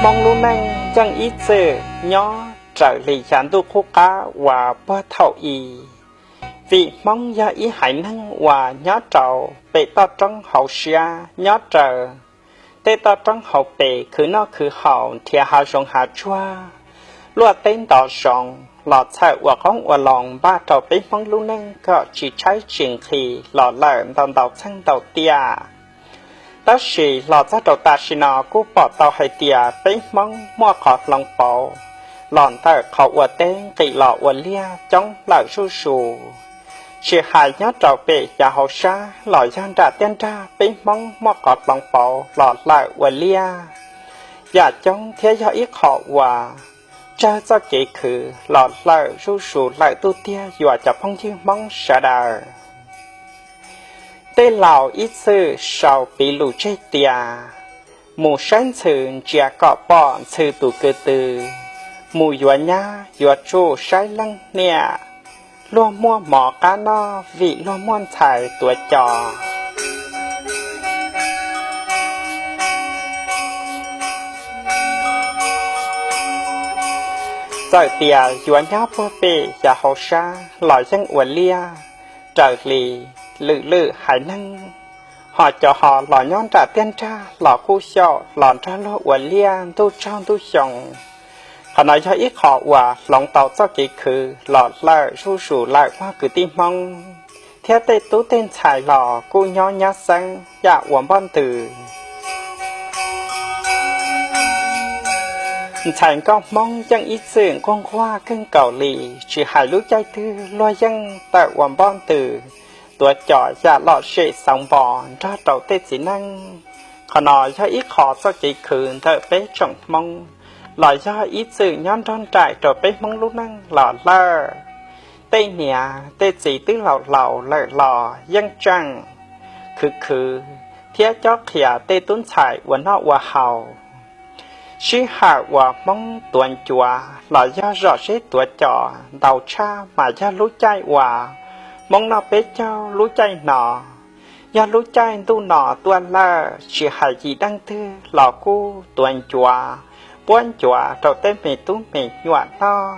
Hmoob lub neej yeej ib txwm nyob raws li yav ntuj qub qab uas puag thaum i. Vim Hmoob yog ib haiv neeg uas nyob rau pem toj roob hauv siab, nyob raws tej toj roob hauv pes khwv noj khwv haus, nrhiav hav zoov hav tsuag, luaj teb ntov zoov los txhawm ua qoob ua loo npaj rau peb Hmoob lub neej kom tsis tshaib tsis nqhis los lawm ntau ntau txheej ntau tiam. Tab sis los txog rau tam sim no kuj pom tau hais tias peb Hmoob muaj qhov hloov pauv los ntawm qhov ua teb nqis los ua liaj coob lawm zuj zus. Tsis hais nyob rau pem yav hauv sab los yog nram tiaj nrag, peb Hmoob muaj qhov hloov pauv los lawm ua liaj yam coob thiab yog ib qho uas tsawg txoj kev khwv los lawm zuj zus lawm tub tiag yuav cov phooj ywg Hmoob sawv daws. Tej laus ib txwm sau piv lus tseg tias, mus saib ntxhw ntsia kom pom ntxhw tus ko tw, mus yuav nyab yuav tsuj saib leej niam, luag muaj mov qab noj vim luag muaj ntxhais tuav cos. Txawm tias yuav nyob puag pem yav hauv sab los yeej ua liaj raws li lwm lwm haiv neeg, ho cov ho los nyob nram tiaj nrag los kuj xyaum los nrog luag ua liaj ntuj tsaug ntuj xyoo. Qhov no yog ib qho uas hloov tau txoj kev khwv los lawm zuj zus lawm mog kwv tij Hmoob, thiab tej tub tej ntxhais los kuj nyob nyab xeeb yam ua npoj ntws. Ntxhais nkauj Hmoob yeej ib txwm nquag nquag kawg nkaus li, tsis hais lub caij twg luag yeej tawm ua npoj ntws tuav cos yam lom zem xauv npo nrog rau tej txiv neej. Qhov no yog ib qho txoj kev khwv ntawm peb tsoom Hmoob los yog ib txwm nyob nrog nraim rau peb Hmoob lub neej los lawm. Tej niam tej txiv twb laus laus lawm los yeej tseem khwv khwv thiab cob qhia tej tub ntxhais ua noj ua haus. Sij hawm uas Hmoob tuav ncuav los yog zom zeb tuav cos ntau tshaj mas yog lub caij uas Hmoob noj peb caug lub caij no. Yog lub caij ntuj no tuaj lawm, tsis hais yim deej twg los kuj tuav ncuav, puab ncuav rau tej me tub me nyuam noj.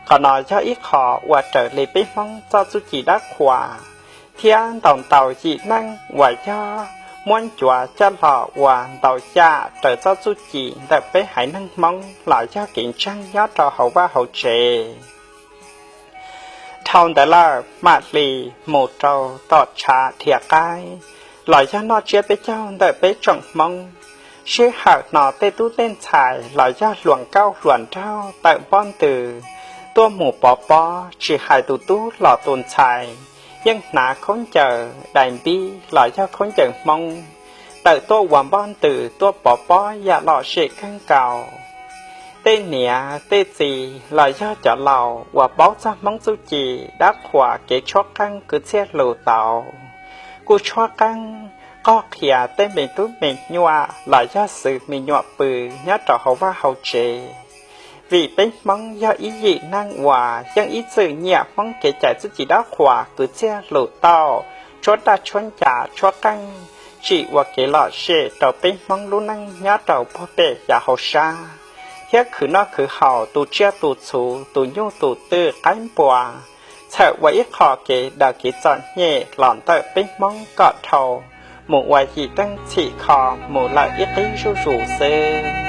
Qhov no yog ib qho ua raws li peb Hmoob txoj txuj ci dab qhuas, thiab ntau ntau yim neej uas yog muab ncuav coj los ua ntau yam raws txoj txuj ci ntawm peb haiv neeg Hmoob los yog kev ntseeg nyob rau hauv vaj hauv tsev. Dhau ntawd lawm mam li mus rau tom tshav dhia qaib los yog noj tsiab peb caug ntawm peb tsoom Hmoob. Sij hawm no tej tub tej ntxhais los yog hluas nkauj hluas nraug tawm npoj ntws tuaj mus pov pob, tsis hais tus tub los tus ntxhais yeej hnav khaub ncaws dais npib los yog khaub ncaws Hmoob tawm tuaj ua npoj ntws tuaj pov pob yam lom zem kawg nkaus. Tej niam tej txiv los yog cov laus uas paub txog Hmoob txuj ci dab qhuas kev tshuab qeej kwv txhiaj lus tau, kuj tshuab qeej qog qhia tej me tub me nyuam los yog xwv me nyuam pw nyob rau hauv vaj hauv tsev. Vim peb Hmoob yog ib yim neej uas yeej ib txwm nyiam Hmoob kev cai txuj ci dab qhuas kwv txhiaj lus tau, tshuab daj tshuab ncas tshuab qeej, tsim ua kev lom zem rau peb Hmoob lub neej nyob rau puag pem yav hauv sab, thiab khwv noj khwv haus, tu tsiaj tu txhuv, tu nyuj tu twm qaib npua, txhawm ua ib qho kev daws kev txom nyem los ntawm peb Hmoob kom dhau mus ua yim teej txhim kho mus lawm ib qib zuj zus xwb.